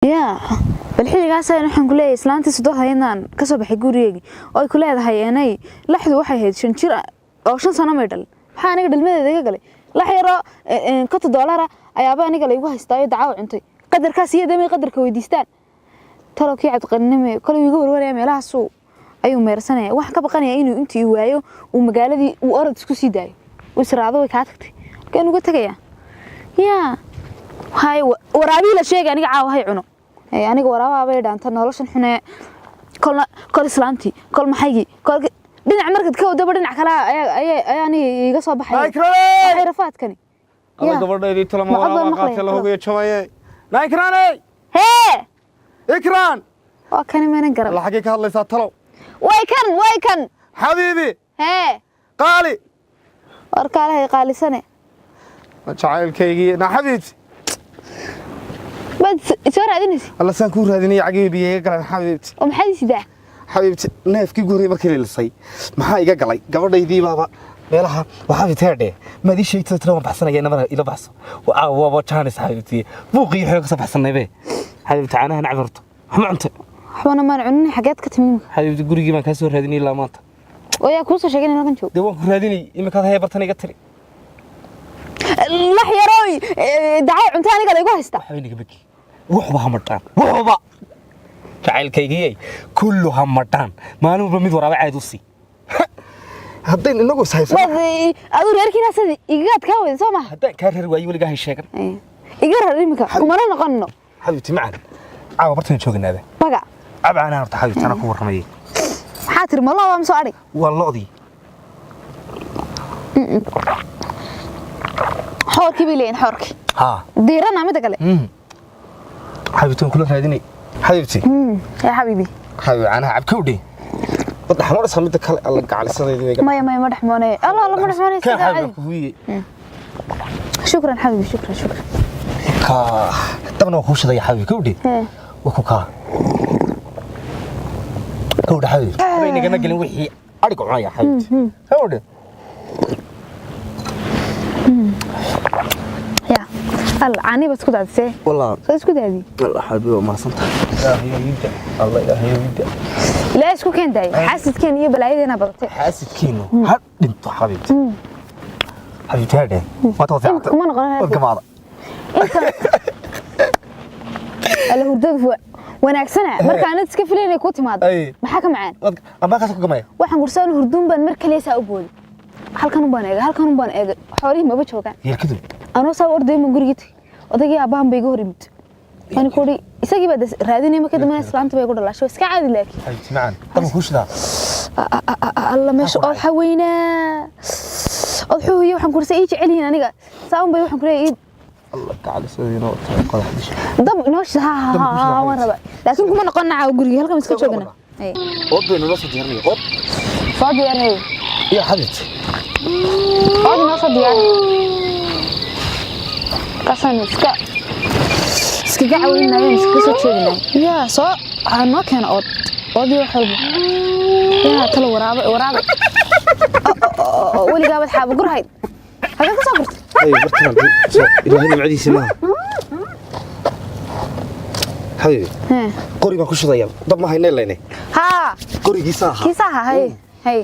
Yaa bal xilligaas ayaan waxaan ku leeyahay islaantii sodohda inaan ka soo baxay gurigeygii oo ay ku leedahay enay laxdu waxay ahayd 5 jir oo 5 sano may dhalin. Maxaa aniga dhalmadeeda iga galay? Lax yaroo $50 ayaaba aniga laygu haystaayo dacaaw cuntay. Qadarkaas iyo damay qadarka weydiistaan. Talo kii Cabdiqaninime kolay iga warwaraya, meelahaasuu ayuu meersanaya. Waxaan ka baqanayaa inuu intii waayo uu magaaladii uu orod isku sii daayo, uu israacdo. Way kaa tagtay, halkeen uga tegayaa? Yaa hay waraabii la sheegay aniga caawa hay cuno. Aniga waraabaha bay dhaanta noloshan xunee, kolna kol islaantii, kol maxaygii, kol dhinac markaad ka wadaba dhinac kale ayaa aniga iiga soo baxaya. Waxay rafaadkani. Alla gabadhaydii talama Ma cod baan waraabaa maqlaya? Qaatay la hugiyo jabaye. Naa Ikraaney! Hee. Ikraan! Waa kani menan garan. Alla, xaggee ka hadlaysaa talow? Way kan, way kan. Xabiibi. Hee. Qaali. Warkaalahay qaalisane. Jacaylkaygii, naa xabiibti. Baad soo raadinaysa? Alla, saan kuu raadinaya, cagihii biyo iga galeen, xabiibti. Oo maxaad sidaa? Xabiibti, neefkii gu horreeyey markii la lisay maxaa iga galay? Gabadhaydii baaba meelaha waxaa teedhe maad ii sheegtay tira waan baxsanaya, inamada ila baxso. Waaba jaanis, xabiibti, buuqii xoog ka soo baxsanaybe. Xabiibti, caanaha nacbi horto waxma cuntay? Waxbana maan cunin. Xageed ka timi imika? Xabiibti, gurigii baan kaa soo raadinay ilaa maanta. Oo yaa kuu soo sheegay in halkan joogo? Dee waan ku raadinay, iminkaad haya bartan iga tiri. Lax yarooy dacaw cunta aniga laygu haysta. Waxba naga begi, wuxuba ha madhaan, wuxuba jacaylkaygiyey kullu ha madhaan. Maalin walba mid waraaba caad u sii haddayn inagu is haysan. Waad aduu reerkiina sad igaad kaa weyda soo maha? Haddaan kaa reer waayo, weligaa hay sheegan. Iga rar imika, kumana noqonno. Xabiibti macaan, caawa bartan jooganaaba. Baga. Cab caanaha horta, xabiibti, anaa ku warramayay. Maxaa tiri? Ma loo soo adhig? Waa lo'dii. Xoorkii bay leeyihin, xoorkii. Haa. Diirana mida kale. Xabiibti, waan kula raadinay, xabiibti. Yaa xabiibi. Xabiib, caanaha cab, kowdhe badda xamaraysa midda kale. Alla, gacalisadaydi way. Maya, maya, ma dhexmoonay. Alla, alla, ma dhexmoonay. Kan sida xabiib caadi. Ku huwiye. Shukran xabiibi, shukran, shukran. Ka dabna waa kuu shidaya, xabiib, kowdhe. Hee. Waa ku kaa, kowdhe, xabiib. Waxba inagama gelin wixii adhiga cunaya, xabiibti, kowdhe. Ya alla, caanii baad isku daadisee. Wallah. Soo isku daadiyey. Wallah, xabiib, waa mahadsantahay. Ilaahay yidda, alla, ilaahay yidda. Ilaahay isku keen daayay, xaasidkeen iyo balaayadeena badatay. Xaasidkiinu ha dhinto, xabiibti. Xabiibti, hadhe waad Imika kuma noqon. Waad gamaada. Inta alla hurdadu wanaagsana markaanad iska filaynay kuu timaado. Ay. Maxaa ka macaan? Ambaa kaas ku gamaya. Waxaan gursaan hurduun baan mar kaliya saa u booday. Halkan un baan eegay, halkan un baan eegay, xoolihii maba joogaan. Yeelkadu. Anoo saa ordayay ma gurigii tagay. Odaygii aabbahan bay iga hor imid. Waan ku uri isagii baa raadinay. Marka dambena islaanta bay igu dhalaashay. Waa iska caadi laakiin. Xabiibti macaan, dabka kuu shidaa. Alla, meesha oodxa weynaa, odxuhu iyo waxaan kursa ii jecel yihiin aniga saa un bay waxaan kuleeyahay Allah, gacalisadayna oo tahay qodax disha. Dab inoo shida. Ha ha. Dab ku shida. Ha, waan rabaa laakiin kuma noqon nacaa gurigii. Halkan iska joogana. Ay. Ood baynu noo soo diyaarinaya, ood. Soo diyaarhay. Ya xabiibti. Ood inoo soo diyaar. Kaasaan iskaga caawinayo, iskaga soo jeedinayo. Yaa soo ha noo keeno ood, ood iyo wax walba. Yaa talo waraaba, waraaba weligaabaad xaaba gurhayd, halkan ka soo gurtay. Ay bartan soo ilaahay nimcadiisa maaha, xabiibi. Hee. Qori baan ku shidaya, dab ma haynay layne. Haa. Qorigiisa ahaa. Kiisa ahaa. Hay hay,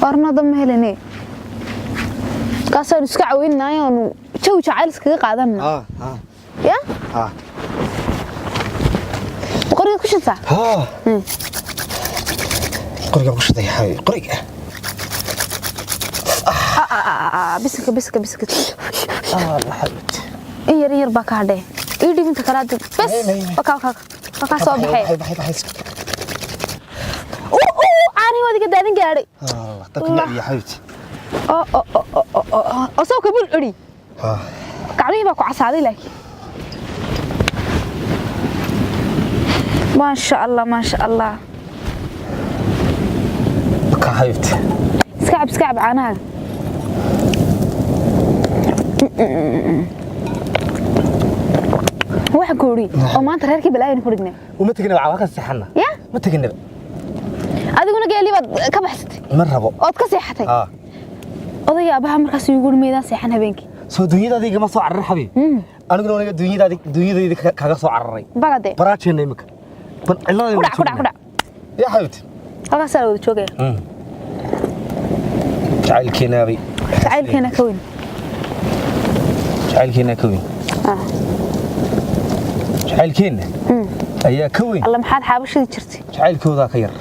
warna dab ma helane. Kaasaan iska caawinayo oonu jawi jacayl iskaga qaadanna. Haa haa. Ya. Haa. Qorigaad ku shidtaa? Haa, qorigaan ku shidaya, xabiibi, qoriga. Bisinka, bisinka, bisinka. Allah, xabiibti. In yar, in yar baa ka hadhay. Ii dhib inta kale hadda bes. May, may, may. Wakaa, wakaa, wakaa soo baxay. Baxay, baxay, baxay. Uu uu, caanihi waad iga daadin gaadhay. Allah, dabka nacbiya, xabiibti. Oo oo oo oo oo oo soo kabul curi. Haa. Gacmihii baa ku casaaday laakiin. Maasha Allah, maasha Allah. Ka xabiibti. Iska cab, iska cab caanahaaga. Waxaan ku idhi oo maanta reerkii balaayana ku dhignay. Uma teginaba caawa, ka seexana. Ya. Ma teginaba. Adiguna geelii baad ka baxsatay. Ma rabo. Ood ka seexatay. Haa. Odayga aabbaha markaas igu uri, maydaan seexan habeenkii. Soo dunyadaada igama soo cararin, xabiib. Aniguna aniga dunyadaadi dunyadayda kaga soo cararay. Bagade. Baraajeena imika ban cilladayda. Kudhac, kudhac, kudhac. Yaa xabiibti. Halkaasaa la wada joogaya. Jacaylkeenaabay. Jacaylkeena ka weyn. Jacaylkeenaa ka weyn. Ah. Jacaylkeenna ayaa ka weyn. Alla, maxaad xaabashadi jirtay? Jacaylkoodaa ka yar,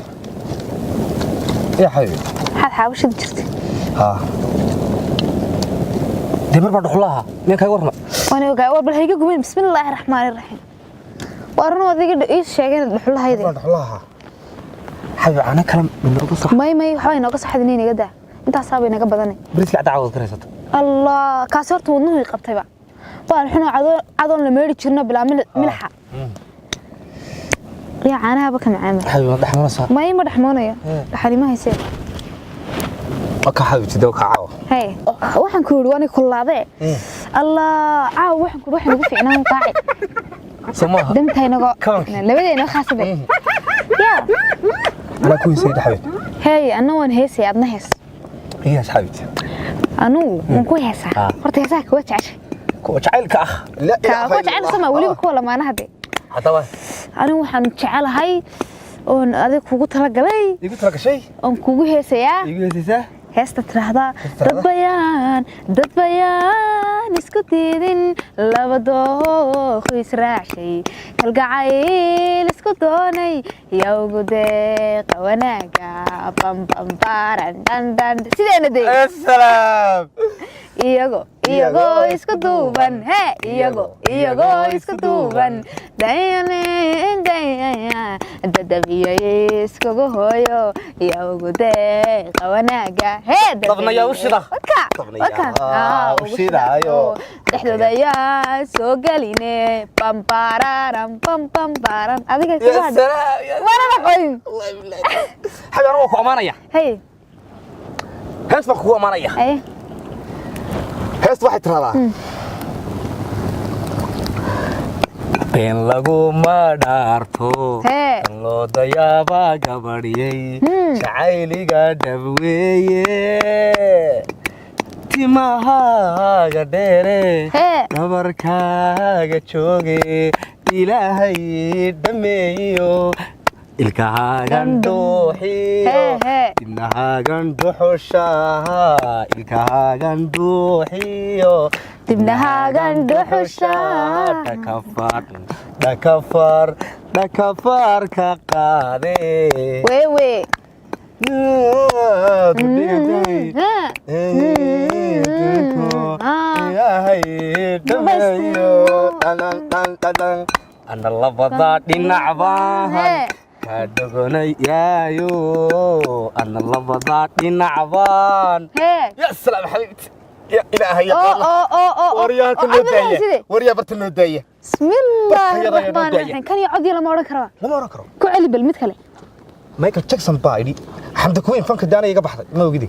yaa xabiib. Maxaad xaabashadi jirtay? Haa dee, mar baa dhuxulaha miyaan kaaga warrama? Waan ogaa. War bal hayga gubayn. Bismillaahi raxmaani raxiim. Waa run, adiga ii sheegeen dhuxulahayda. Mar baa dhuxulaha, xabiib. Caana kale minooga sax. May, may, waxba inooga saxadin, inaga daa, intaasaaba inaga badanay. Bariiska cadda cawad karaysata. Allah, kaasi horta wadnuhu i qabtayba. Waan xunoo cadoon la meedhi jirno bilaa milxa. Yaa caanahaba ka macaama. Xabiib, ma dhexmanaysaa? May, ma dhexmoonayo. Dhaxalima haysee. Waa ka xabiibti dee, waa ka caawa. Hey, waxaan ku yidhi waan kullaadee. Allah, caawa waxaan ku yidhi waxaan ugu fiicnaan qaaci. Soo maaha? Danta inagoo Kabankii. Labadeena khaasade yaa. Anaa ku heysay, xabiib. Hey, anna waan heesay, adna hees. Iyaas, xabiibti. Anugu waan ku heesaa. Ah. Horta heesaha kuwa jeceshay? Kuwa jacaylka ah. Kaa kuwa jecel sama weliba kuwa lamaanaha dee. Haddaba. Anigu waxaan jecelahay oon adig kugu talagalay. Igu tala gashay. Oon kugu heesayaa. Igu heesaysaa. Heesta tiraahdaa tiraahdaa? Dad bayaan, dad bayaan isku diidin, laba dooq israacshay, kalgacayl isku doonay, yowgu deeqa wanaaga, bam bam baran dhan dhan sideena dee. Asalaam. Iyago iyagoo isku duuban, he, iyago iyagoo isku duuban, dadabiyo iskugu hooyo, yowgu deeqa wanaaga, he. Dabna yaa u shida. Waka Dabna waka yaa u shidaayo. Dhexdooda yaa soo geline, bambararam bam bambaran adiga Ya kugu hadha. salaam ya. Mana noqonin. Xabiib, anigu waa ku ammaanaya. Hey. Hees baan kugu ammaanaya. Hey. Heest waxay tiraahdaa: been laguma dhaarto. Hee. Kan loo dayaabaa gabadhiyey. Jacayliga dhabweeye, timahaaga dheere. Hee. Dhabarkaaga jooge, ilaahay dhameeyo, ilkahaagan dhuuxiyo. Hee, hee. Dibnahaagan dhuxushaha, ilkahaagan dhuuxiyo. Dibnahaagan dhuxusha. Dhakafar dhakafar dhakafar ka qaade. Wewe. Kudhigatay. Ilaahay dhameeyo, ana labada dhinac baan kaa dogonayaayo, ana labada dhinac baan. Hee. Ya salaam, xabiibti, ya ilaahay. Oo oo oo oo. Waryaa halka noo daaya, waryaa barta noo daaya. Bismillaahi Barta yada raxmaani noo daaya. raxiim. Kan iyo cod iyo lama odhan karo. Lama oran karo. Ku celi bal mid kale. Michael Jackson baa idhi Xamdi Queen fanka daana iga baxday, ma ogidi?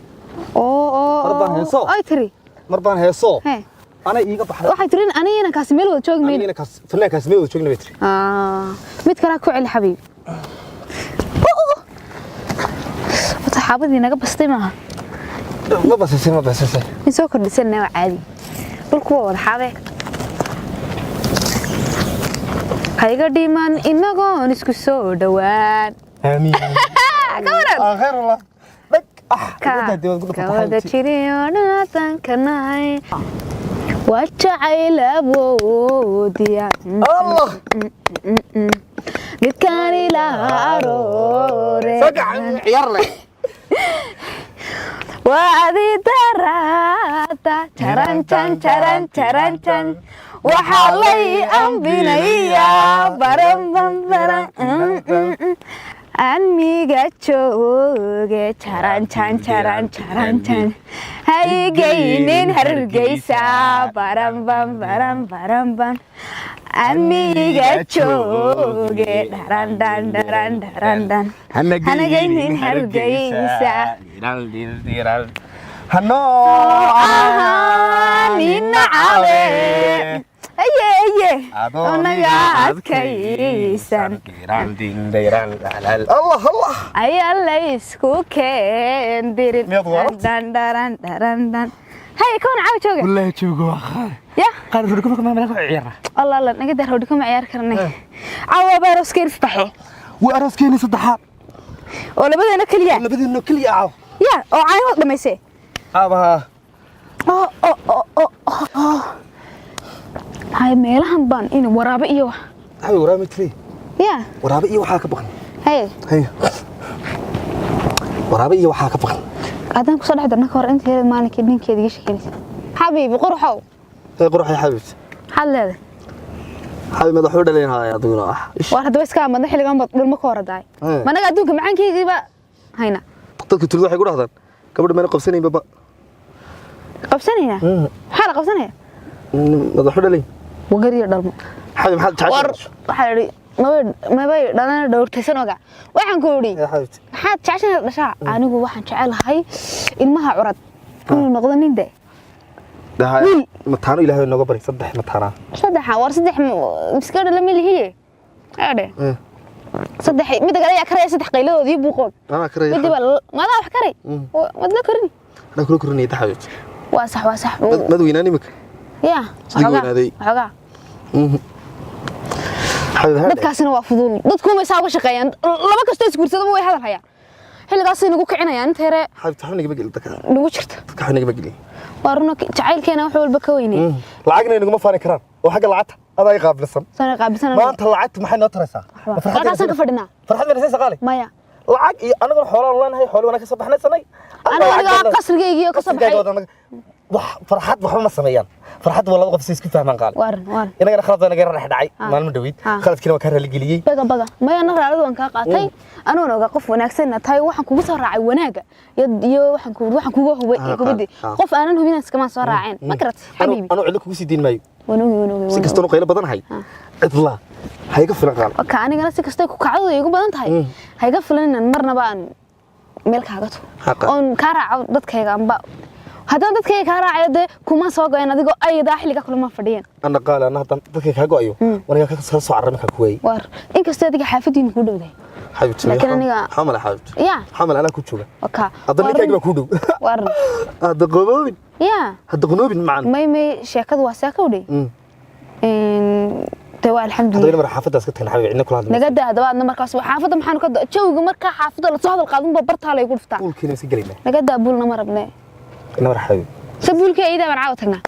Oo oo. Mar baan heeso. Ay tiri. Mar baan heeso. Hee. Ana iiga baxday. Waxay tiri in aniga inankaasi meel wada joogi mayno. Anigina kaas fanaankaas meel wada joogna bay tiri. Ah, mid kale ku celi, xabiib. Wata xaabadii naga bastay maaha? Ma basasay, ma basasay. In soo kordhisanna waa caadi. Dhulku waa wada xaabe. Hayga dhiman inagoon isku soo dhowaan. Aamiin. Ka waran? Khayr Allah dhag ah. Kawada jiriyo dhaatanka nahay waa jacayl awoodiya. Allah. Midkaan ilaa aroore. Soo gacan ciyaar leh. Waa adi daraada, jaran jan jaran jaran jan, waxaa lay ambinayaa baran ban baran anmiga jooge, jaran jan jaran jaran jan, haygaynin Hargeysa, baran ban baran baran ban, amiga jooge, dharan dhan dharan dharan dhan, hanagaynin Hargeysa. Hanoo. Ahaaninacabe aye aye onaga adkaysan. Allah Allah. Ayaa la isku keendirin. Miyaad waalat? Dhan dharan dharan dhan, Hay ka waran caawa jooga? Wallaahi jooga waa qaali. Ya. Qaali, rudhka marka meel ku ciyaarna. Allah Allah, naga daar, hawdhi kuma ciyaar karnay. Caawa baa arooskeen saddexee. Waa arooskeeni saddexaad. Oo labadeena keliya. Labadeena keliya caaw. Ya, oo caanahood dhamaysay. Aabaha. Oo oo oo oo oo. Hay, meelahan baan in waraabe iyo wax. Hay, waraabe tiri. Ya. Waraabe iyo waxaa ka baqan. Hay. Hay, waraabe iyo waxaa ka baqan. Haddaan kusoo dhex darna ka hor inta yareed maalinkii ninkeeda iga sheekeynaysa. Xabiibi qurxow. Hey quruxay, xabiibti. Maxaad leedahay? Xabiib, madaxuu dhaleen haya adiguna ah. Waar haddaba iska amadna xilligan baad dhulma ka horadaay. Managa adduunka macaankeygiiba hayna. Dadka tulida waxay ku dhahdaan gabadha mana qabsanayn baba. Qabsanayna? Maxaa la qabsanaya? Madaxuu dhaleen. Wagar iyo dhalmo. Xabiib, maxaad War jeceshahay? waxaa la idhi mabay mabay dhalana dhowrtaysan oga. Waxaan ku idhi Hey xabiibti. maxaad jeceshahay dhashaa? Anigu waxaan jecelahay ilmaha curad inuu noqdo nin de. Dhahay. Wiil. Mataano Ilaahay nooga bari, saddex mataana. Saddexa war saddex miska dhala ma lihiye. Adhe. Saddex midda kale ayaa karaya saddex qayladood iyo buuqood. Anaa karaya. Midii baa madaa wax karay. Mad la korin. Anaa kula korinaya xabiibti. Waa sax, waa sax. Mad weynaan imika. Ya. Sidii Waxoogaa. weynaaday. Waxoogaa. Xabiib, haadhe. Dadkaasina waa fuduul, dadku ma isaa uga shaqeeyaan, laba kastoo isguursadaba way hadal hayaan, xilligaasay nagu kicinayaan inta yare. Xabiibti, waxba nagama gelin dadka. Nagu jirta. Dadka waxba nagama gelin. Waa runo, jacaylkeena wax walba ka weynay. Lacagna inaguma faani karaan oo xagga lacagta adaa i qaabilsan. Sana qaabilsan. Maanta lacagta maxay noo taraysaa? Ma farxad? Halkaasaan ka fadhinaa. Farxad ma nasaysa, qaali? Maya. Lacag iyo anaguna xoolaan leenahay, xoolo wana ka soo baxnaysanay. Aniga aniga qasrigaygiiyo ka soo baxay. Wax farxad waxba ma sameeyaan. Farxad waa laba qof si isku fahmaan, qaali. Waa run, waa run. Inagana khalad baa naga yara dhex dhacay maalmo dhaweyd. Khaladkiina waa kaa raaligeliyey. Baga baga, maya, ana raalida waan kaa qaatay, aniguna ogaa qof wanaagsan inaad tahay. Waxaan kugu soo raacay wanaaga iyo waxaan kuga hubay gubadii. Qof aanan hubin iskamaan soo raaceen, ma garat xabiibi? Anuu cidlo kugu sii diin maayo. Waan ogi, waan ogi. Si kastoonu qaylo badanahay, cidla ha iga filan, qaali. Ka anigana si kastay ku kacdadu igu badan tahay, ha iga filan inaan marnaba aan meel kaaga tugo Haqa. oon kaa raaco dadkayga. Amba haddaan dadkayga kaa raacayo dee kuma soo go'een adigoo ayadaa xilligaa kulama fadhiyeen. Ana qaali, ana haddaan dadka kaa go'ayo waniga ka soo carray markaa ku waayey. Waar inkastoo adiga xaafadiinu kuu dhowdahay. Xabiibti. Laakiin xamal xabiibti. Ya. Xamal, anaa ku jooga. Waka. Hadda ninkayga baa kuu dhow. Waar. Hadda qoboobin. Ya. Hadda qonoobin macan. May may, sheekadu waa saa kawdhay de, waa Haddayna alxamdulilah. mar xaafaddaas ka tagna, xabiib, cidna kula hadli. Naga daa haddaba adna markaas waa xaafadda maxaanu ka jawiga markaa xaafadda lasoo hadal qaadunba bartaa laygu dhuftaa. Buulkiina iska gelaynaa. Naga daa, buulna ma rabne. Ina mar xabiib. Se buulkii ayadaa baan caawa tagnaa.